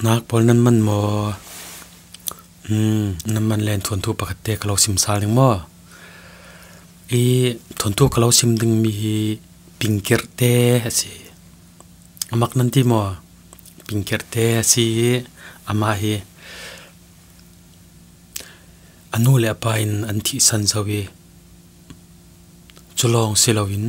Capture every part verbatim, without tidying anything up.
Nak pawl nan man maw? Hmm, nan man len thuanthu pakhatte ka lo sim sal ding maw? I thuanthu ka lo sim ding mi hi Pingkirhte a si. A mak nan ti maw? Pingkirhte a si. Amah hi a nu le a pa in an thihsan zo i, cu lawng si loin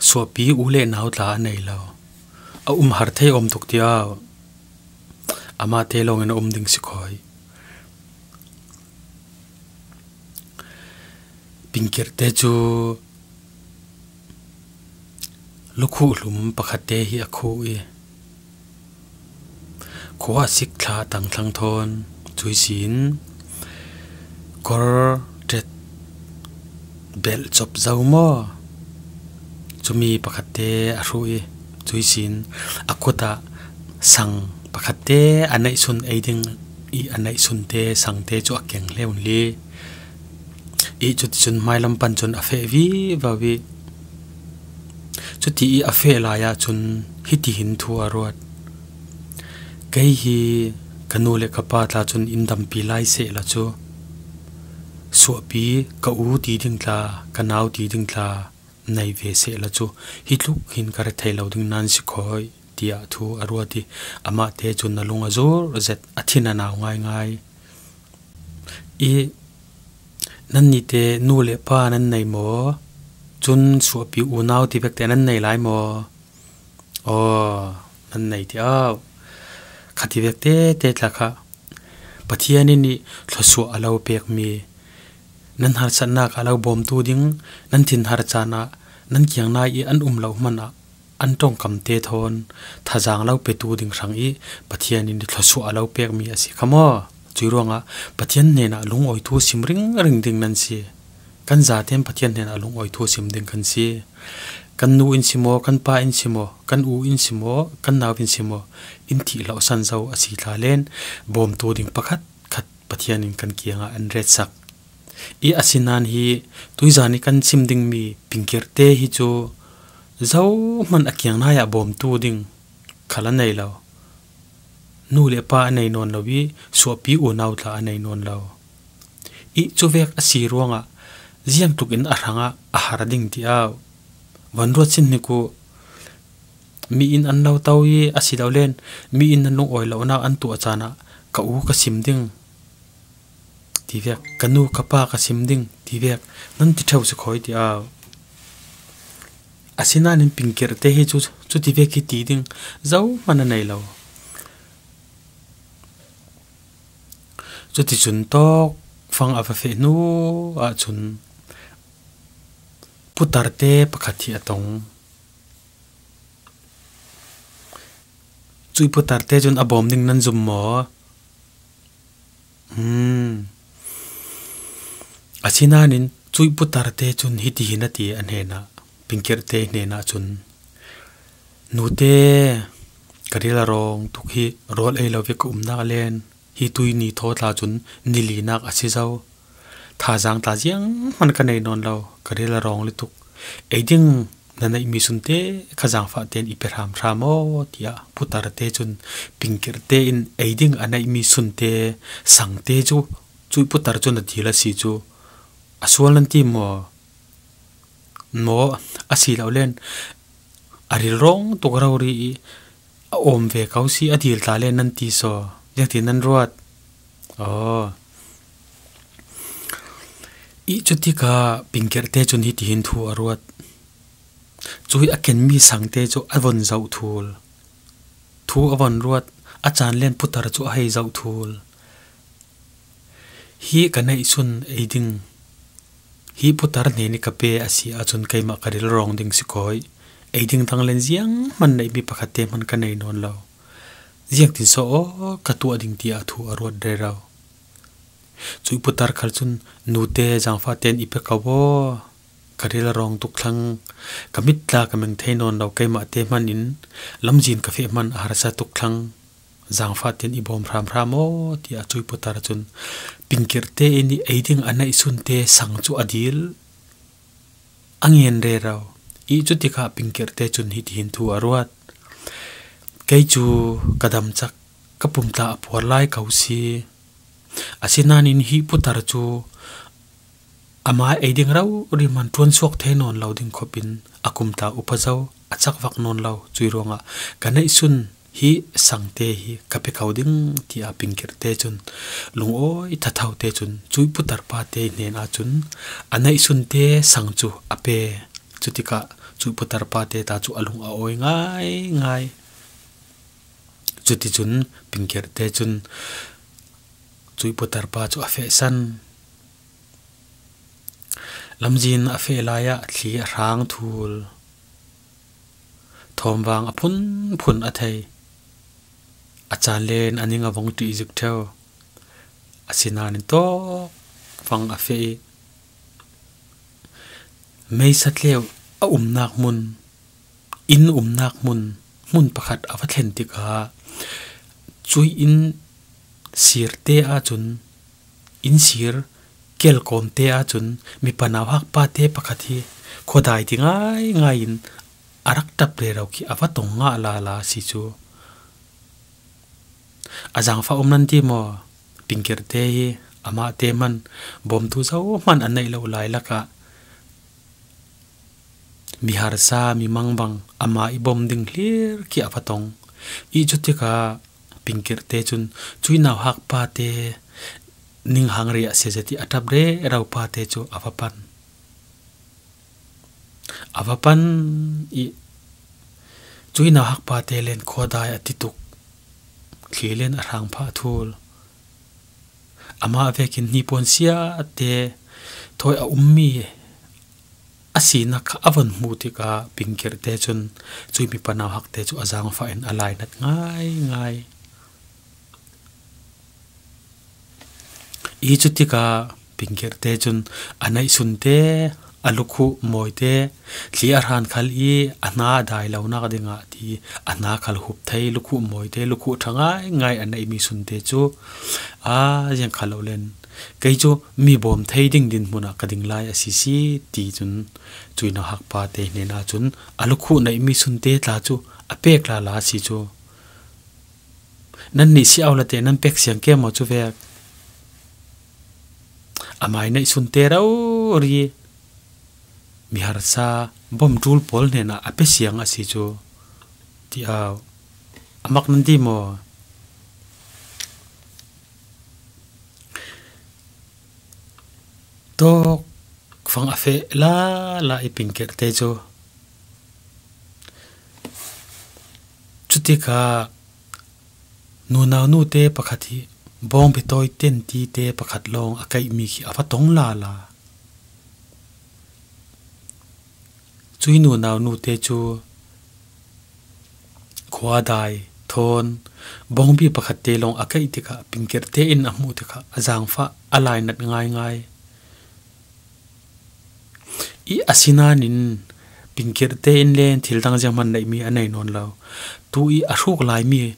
suahpi u le nau tla a nei lo. A um har thei awm tuk tiah amahte lawngin a um ding si khawi. Pingkirhte cu lukhuh hlum pakhatte hi a khuh i, khua a sik thla a tang thlang thawn, cuih sin kor ṭet belh cop zo maw? Cumi pakhatte a hruh i, cuih sin a kut ah sang pakhatte a neihsun ei ding i, a neihsunte sangte cu a keng hle un li. I cuticun hmailam pan cun a feh vivo i, cuti i a feh lai ahcun hitihin thu a ruat. Kei hi ka nu le ka pa tla cun in dampi lai sehla cu suahpi ka u ti ding tla, ka nau ti ding tla nei ve sehla cu hi tluk hin ka rat thei lo ding nan si khawi, tiah thu a ruat i, amahte cun a lung a zur zet, a thin a nau ngaingai. I, nannih te nu le pa nan nei maw? Cun suahpi unau ti vek te nan nei lai maw? Aw, nan nei ti au. Kha ti vek tete tla kha Pathian in i thluasuah a lo pekmi, nan harsatnak a lo bawmtu ding, nan thinhar caan ah nan kiang nai i an um lo hmanh ah an ṭongkamte thawn thazaang lo petu ding hrang i Pathian in i thluasuah a lo pekmi a si kha maw? Cuih ruangah Pathian hnenah lungawi thu sim ringring ding nan si. Kan zaten Pathian hnenah lungawi thu sim ding kan si. Kan nu in si maw, kan pa in si maw, kan u in si maw, kan nau in si maw, in thih hlawhsan zo a si tla len bawmtu ding pakhat khat Pathian in kan kiangah an retsak. I asinain hi tuizan i kan sim dingmi Pingkirhte hi cu zohman a kiang nai ah bawmtu ding khal a nei lo. Nu le pa a nei nawn lo i suahpi unau tla a nei nawn lo. I cuvek a si ruangah ziangtluk in a hrangah a har ding ti au. Van ruat sin hnik u. Mi in an lo to i a si lo len mi in an lungawi lonak an tuah caan ah ka u ka sim ding ti vek, ka nu ka pa ka sim ding ti vek nan ti ṭheu si khawi ti au. Asinain Pingkirhte hi cu, cuti vek hi ti ding zohman a nei lo. Cuticun tawkfang a va feh hnu ahcun putarte pakhat hi a tong. Cuih putarte cun a bawm ding nan zum maw? Hmm. Asinain cuih putarte cun hitihin a ti a hnenah, Pingkirhte hnenah cun, nute, ka ril a rawng tuk hi rawl ei lo ve ka umnak len hi tuini thaw tla cun nilinak a si zo. Thazaang tla zianghman ka nei nawn lo, ka ril a rawng lutuk. Ei ding na neihmi sunte kha zaangfah tein i pe hramhram aw, tiah putarte cun Pingkirhte in ei ding a neihmi sunte, sangte cu cuih putar cun a dil a si cu a sual nan ti maw? Maw, a si lo len a rilrawng tuk rori i a awm ve ko si, a dil ta len nan ti saw, ziangtin nan ruat? Aw. I cutikah Pingkirhte cun hitihin thu a ruat. Cuih a kenmi sangte cu a von zoh thul. Thu a von ruat, a caan len putar cu a hei zoh thul. Hi ka neihsun ei ding, hi putar hnen i ka pe a si ahcun keimah ka ril rawng ding si khawi. Ei ding dang len zianghman neihmi pakhatte hman ka nei nawn lo. Ziangtin saw aw ka tuah ding tiah thu a ruat rero. Cuih putar khal cun, nute, zaangfah tein i pe ko aw, ka ril a rawng tuk thlang, ka mit tla ka meng thei nawn lo, keimah te hman in lamzin ka feh hmanh a harsa tuk thlang, zaangfah tein i bawm hramhram aw, tiah cuih putar cun Pingkirhte in i ei ding a neihsun te sang cu a dil a ngen rero. I cutikah Pingkirhte cun hitihin thu a ruat. Kei cu ka damcak, ka pumtla a puar lai ko si. Asinain hih putar cu amah ei ding rori hman ṭuan suak thei nawn lo ding khopin a kumtla upa zo a cak vak nawn lo. Cuih ruangah ka neihsun hih sangte hi ka pe ko ding, tiah Pingkirte cun lungawi thatho te cun cuih putar pate hnen ahcun a neihsun te sang cu a pe. Cutikah cuih putar pate ta cu a lung a awi ngaingai. Cuticun Pingkirte cun cuih putar pa cu a fehsan. Lamzin a feh lai ah thli a hrang thul. Thawmvang a phunphun a thei. A caan len a ning a vong ṭih zik ṭheu. Asinain tawkfang a feh i meisa tleu a umnak hmun, inn umnak hmun, hmun pakhat a va thlen tikah cuih inn sirte ahcun, inn sir kelkawmte ahcun mipa nauhak pate pakhat hi khuadai ti ngaingai in a rak ṭap rero khi a va tong ngah lala a si cu. A zaangfah um nan ti maw? Pingkirte hi amahte hman bawmtu zo hman an neih lo lai lakah mi harsa, mi mangbang amah i bawm ding hlir khi a va tong. I cutikah Pingkirte cun cuih nauhak pate ninghang riah si zet i a ṭap rero pate cu a va pan. A va pan i cuih nauhak pate len khuadai a ti tuk. Thli len a hrang phah thul. Amah vekin hnipuan siate thawi a ummi a sinak kha a von hmuh tikah Pingkirte cun cuih mipa nauhakte cu a zaangfah in a lainat ngaingai. I cutikah Pingkirte cun a neihsunte, a lukhuh mawite, thli a hran khal i a hna a dai lonak dingah ti a hna khal hup thei, lukhuh mawite, lukhuh ṭha ngaingai a neihmi sunte cu, a ziang khal lo len, kei cu mi bawm thei ding dinhmun ah ka ding lai a si si, ti cun cuih nauhak pate hnen ahcun a lukhuh neihmi sunte tla cu a pek lala a si cu. Nannih si au late nan pek siang ke maw cu vek? Amah i neihsunte rori mi harsa bawm ṭul pawl hnenah a pe siang a si cu, ti au. A mak nan ti maw? Tawkfang a feh lala i Pingkirte cu. Cutikah nunau nute pakhat hi bawngbi tawi tenti te pakhat lawng a kaihmi khi a va tong lala. Cuih nunau nute cu khuadai, thawn, bawngbi pakhat te lawng a kaih tikah Pingkirte in a hmuh tikah a zaangfah a lainat ngaingai. I asinain Pingkirte in len thil dang zianghman neihmi a nei nawn lo. Tu i a hruk laimi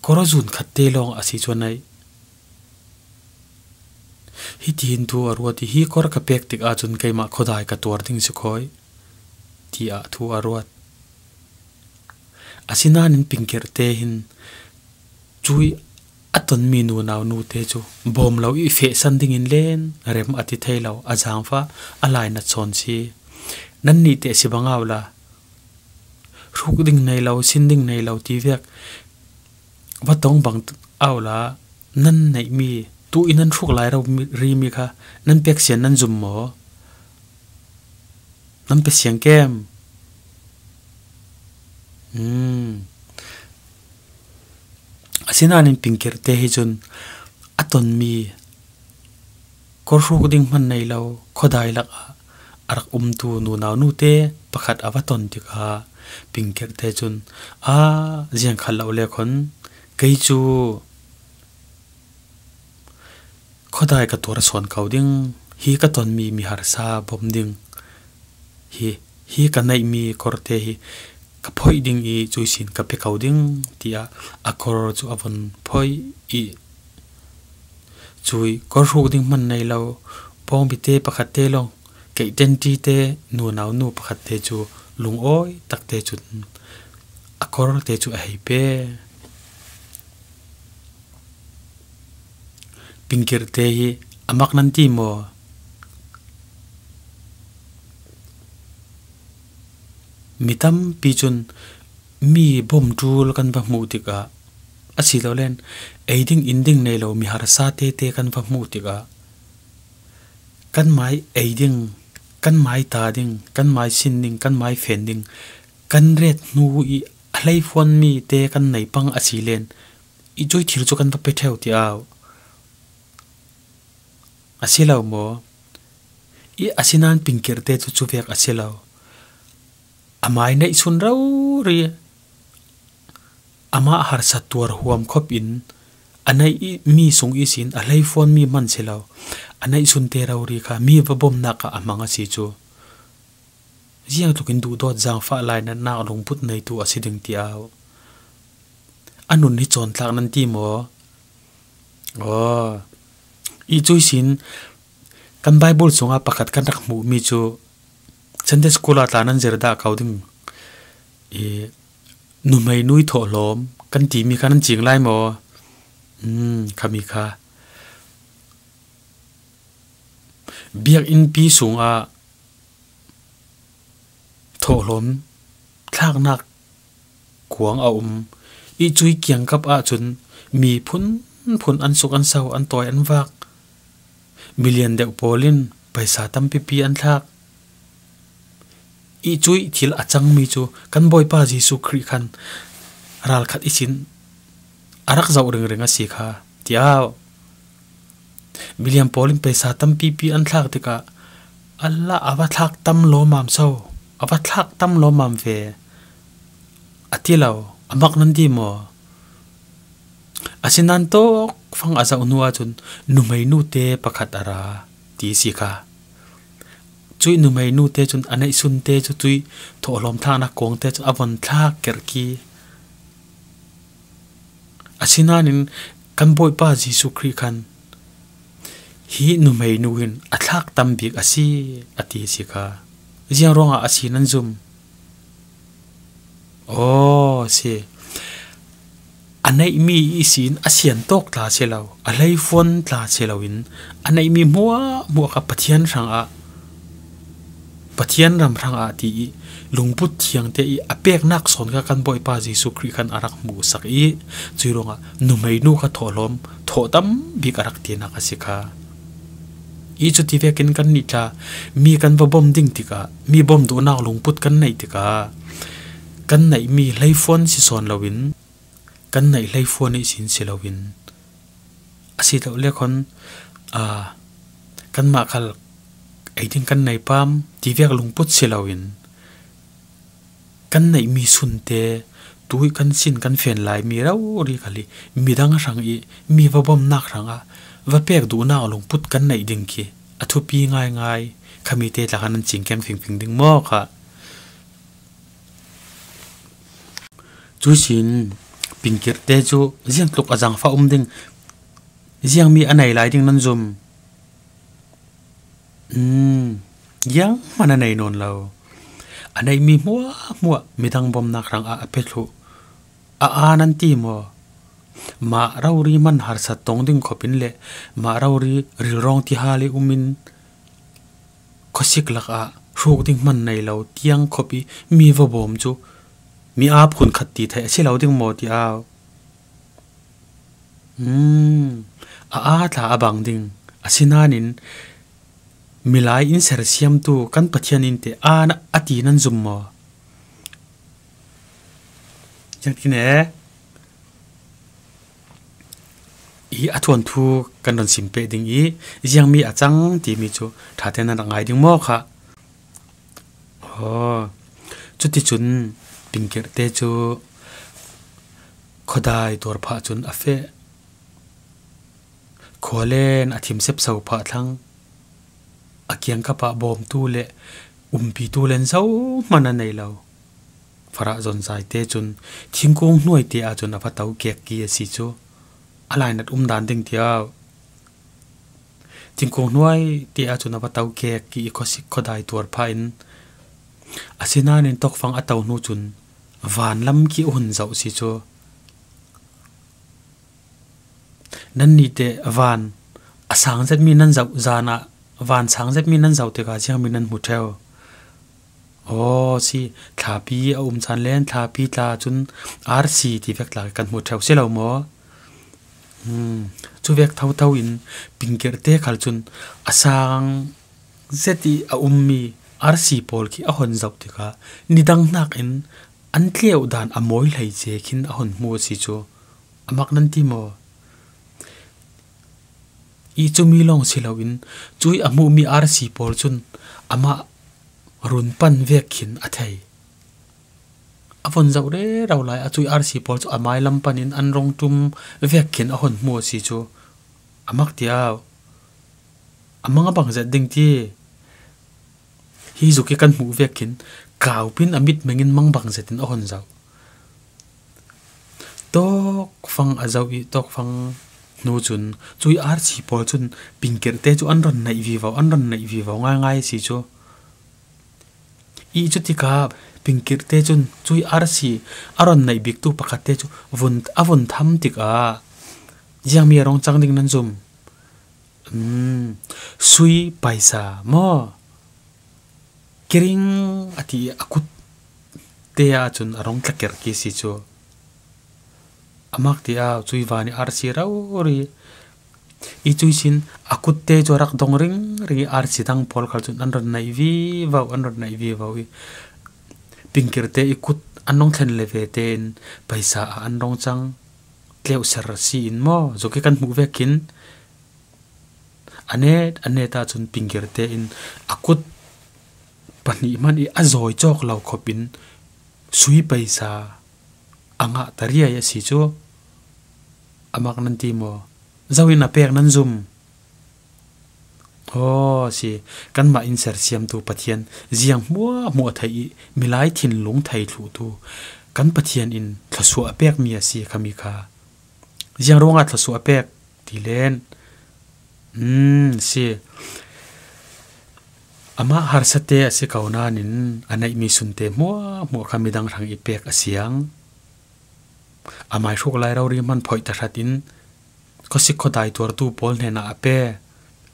kawr zun khat te lawng a si cu a neih. Hitihin thu a ruat i, hi kawr ka pek tik ahcun keimah khuadai ka tuar ding si khawi, tiah thu a ruat. Asinain Pingkirte hin cuih a tonmi nunau nute cu bawm lo i fehsan dingin len rem a ti thei lo, a zaangfah a lainat sawn si. Nannih teh si bang au la, hruk ding nei lo, sin ding nei lo ti vek va tong bang au la, nan neihmi, tu i nan hruk lai rori mi kha nan pek sian nan zum maw? Nan pe siang kem? Hmm. Asinain Pingkirte hi cun a tonmi kawr hruk ding hman nei lo, khuadai lakah a rak umtu nunau nute pakhat a va ton tikah Pingkirte cun, a ziang khal lo le khon, kei cu khuadai ka tuar sawn ko ding, hi ka tonmi mi harsa bawm ding, hi, hi ka neihmi kawrte hi ka phoih ding i cuih sin ka pe ko ding, tiah a kawr cu a von phoih i cuih kawr hruk ding hman nei lo, bawngbi te pakhat te lawng, keih tenti te, nunau nu pakhat te cu lungawi takte cun a kawrte cu a hei pe. Pingkirhte hi a mak nan ti maw? Mi tampi cun mi bawm ṭul kan va hmuh tikah, asilole ei ding in ding nei lo mi harsa tete kan va hmuh tikah, kan mai ei ding, kan mai ta ding, kan mai sin ding, kan mai fen ding, kan ret hnu i a hleifuanmi te kan nei pang asile, i cui thil cu kan va pe ṭheu ti au. A si lo maw? I asinain Pingkirhte cu cuvek a si lo. A mai neihsun rori, amah harsa tuar huam khop in a neih i mi sung ihsin a hleifuanmi hman si lo. A neihsunte rori kha mi va bawmnak ah a hmang a si cu. Ziangtlukin duhdawt, zaangfah, lainatnak lungput neitu a si ding ti au. A nun hi cawntlak nan ti maw? Aw, i cui sin kan Bible sungah pakhat kan rak hmuhmi cu Sunday school ah tla nan zir dah ko ding. I nuhmei nu i thawhlawm kan timi kha nan cing lai maw? Um, khami kha biakinnpi sungah thawhlawm thlaknak kuang a um. I cui kiangkap ahcun mi phunphun an suk, an sau, an tawi, an vak. Milian deuh pawl in paisa tampipi an thlak. I cui thil a cangmi cu kan Bawipa Jesuh Khrih khan ralkhat ihsin a rak zoh ringring a si kha, ti au. Milian pawl in paisa tampipi an thlak tikah, Allah, a va thlak tam lawmam so, a va thlak tam lawmam ve, a ti lo, a mak nan ti maw? Asinain tawkfang a zoh hnu ahcun nuhmei nute pakhat a ra, ti si kha. Cui nuhmei nute cun a neihsunte cu cui thawhlawm thlaknak kawngte cu a von thlak kerhki. Asinain kan Bawipa Jesuh Khrih khan, "Hi nuhmei nu hin a thlak tam bik a si," a ti si kha. Ziang ruangah a si nan zum? Aw, si. A neihmi ihsin a sian tawk tla si lo, a hleifuan tla si loin, a neihmi hmuahhmuah kha Pathian hrangah, Pathian ram hrangah ti i lungput thiangte i a peknak sawn kha kan Bawipa Jesuh Khrih khan a rak hmuhsak i, cui ruangah nuhmei nu kha thawhlawm thawh tam bik a rak tinak a si kha. I cuti vekin kannih tla mi kan va bawm ding tikah, mi bawm duhnak lungput kan neih tikah, kan neihmi hleifuan si sawn loin, kan neih hleifuan ihsin si loin, a si lo le khan, aa, kanmah khal ei ding kan nei pam ti vek lungput si loin, kan neihmi sunte, tu i kan sin kan fen laimi rori khal i midang hrang i mi va bawmnak hrangah va pek duhnak lungput kan neih ding khi a thupi ngaingai. Khami te tla khan an cingkeng fingfing ding maw kha. Cuihsin Pingkirhte cu ziangtluk a zaangfah um ding, ziangmi a nei lai ding nan zum? Um, zianghman a nei nawn lo. A neihmi hmuahhmuah midang bawmnak hrangah a pe thluh. A aa nan ti maw? Mah rori hman harsat tong ding khopin le mah rori rilrawng tihal i umin khuasik lakah hruk ding hman nei lo tiang khop i mi va bawm cu mi ap hun khat ti theih a si lo ding maw ti au. Um, a aa tla a bang ding. Asinain milai in sersiamtu kan Pathian in te aa na a ti nan zum maw? Ciang ti ne i a thuanthu kan ron sim peh ding i, ziangmi a cang timi cu ṭha tein nan rak ngai ding maw kha? Aw, cuticun Pingkirhte cu khuadai tuar phah cun a feh. Khualen a thim sepso phah thlang. A kiangkap ah bawmtu le umpitu len zohman a nei lo. Farah zonzaite cun thingkung hnuai te ahcun a va to kek ki a si cu. A lainat um dan ding ti au. Thingkung hnuai te ahcun a va to kek ki i khuasik khuadai tuar phah in, asinain tawkfang a to hnu cun vanlam khi a hun zoh si cu. Nannih te van A sang zet mi nan zoh, zan ah van sang zet mi nan zoh tikah ziang mi nan hmu ṭheu? Aw, si, thlapi a um caan len thlapi tla cun arsi ti vek tla kan hmu ṭheu si lo maw? Hmm, cu vek thotho in pingkirhte khal cun a sang zet i a ummi arsi pawl khi a hon zoh tikah nidang hnakin an tleu dan a mawi hlei ce khin a hon hmu a si cu. A mak nan ti maw? I cumi lawng si loin cuih a hmuhmi arsi pawl cun amah run pan vek khin a thei. A von zoh rero lai a cuih arsi pawl cu a mailam panin an rung ṭum vek khin a hon hmu a si cu. A mak tiau. A mang a bang zet ding ti. Hi zuk i kan hmuh vek khin kaupin a mit mengin mang bang zetin a hon zoh. Tawkfang a zoh i tawkfang hnu cun cuih arsi pawl cun pingkirhte cu an ron naih vivo, an ron naih vivo ngaingai a si cu. I cutikah pingkirhte cun cuih arsi a ron naih biktu pakhatte cu vun, a vun tham tikah ziangmi a rung cang ding nan zum? Um, sui paisa maw? Kiring a ti i a kut te ahcun a rung tlaker ki si cu. A mak ti au, cuih van i arsi rori i cuih sin a kut te cu a rak dong ringring i arsi dang pawl khal cun an ron naih vivo, an ron naih vivo i pingkirhte i kut an rung thlen le ve tein paisa ah an rung cang. Tleuser si in maw? Zuk i kan hmuh vek khin a net, a net ahcun pingkirhte in a kut pahnih hmanh i a zawi cawk lo khop in sui paisa a ngah ta riai a si cu. A mak nan ti maw? Zo in a pek nan zum? Aw, si, kanmah in sersiamtu Pathian ziang hmuahhmuah thei i milai thinlung thei thluhtu kan Pathian in thluasuah a pekmi a si khami kha. Ziang ruangah thluasuah a pek ti len? Um, si. Amah harsate a si ko nain a neihmi sunte hmuahhmuah kha midang hrang i pek a siang. A mai hruk lai rori hman phoih tahratin khuasik khuadai tuartu pawl hnenah a pe.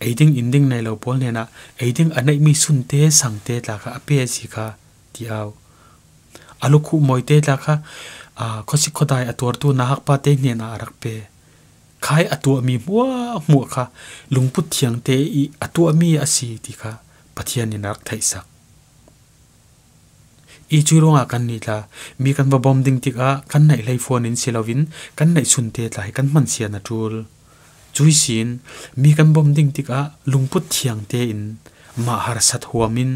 Ei ding in ding nei lo pawl hnenah ei ding a neihmi sunte sangte tla kha a pe a si kha ti au. A lukhuh mawite tla kha, aa, khuasik khuadai a tuartu nauhakpa te hnenah a rak pe. Khai a tuahmi hmuahhmuah kha lungput thiangte i a tuahmi a si ti kha Pathian in a rak theihsak. I cuih ruangah kannih tla mi kan va bawm ding tikah kan neih hleifuan in si loin kan neih sunte tla hi kan hmansian a ṭul. Cuih sin mi kan bawm ding tikah lungput thiangte in mah harsat huam in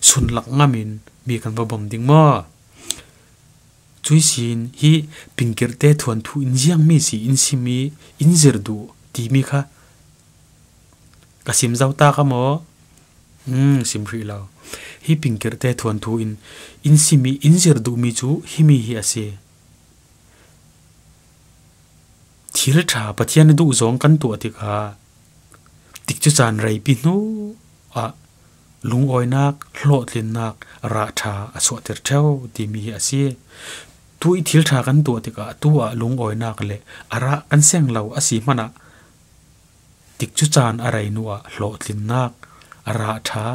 sunlak ngam in mi kan va bawm ding maw? Cuih sin hi pingkirhte thuanthu in ziangmi si in sim i in zir duh timi kha ka sim zo ta ka maw? Um, sim hrih lo. Hi pingkirhte thuanthu in in sim i in zir duhmi cu himi hi a si. Thil ṭha Pathian i duh zawng kan tuah tikah tikcu caan reipi hnu ah lungawinak, hlawhtlinnak, rah ṭha a suahter ṭheu timi hi a si. Tu i thil ṭha kan tuah tikah tu ah lungawinak le a rah kan seng lo a si hmanah tikcu caan a rei hnu ah hlawhtlinnak, a rah ṭha,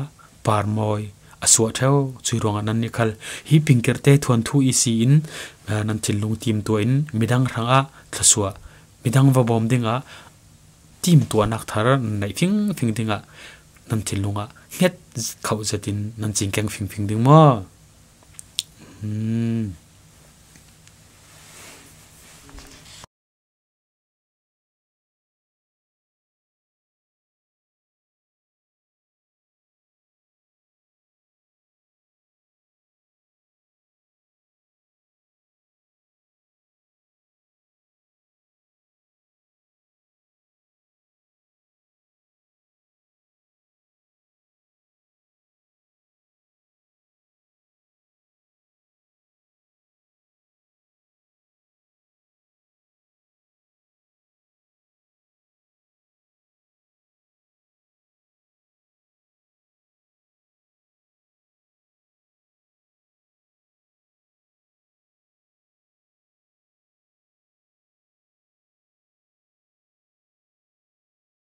parmawi a suah ṭheu. Cuih ruangah nannih khal hi pingkirhte thuanthu i si in, aa, nan thinlung timtuah in midang hrangah thluasuah, midang va bawm dingah timtuahnak thar nan neih fingfing dingah nan thinlung ah hnget khoh zetin nan cingkeng fingfing ding maw? Hmm.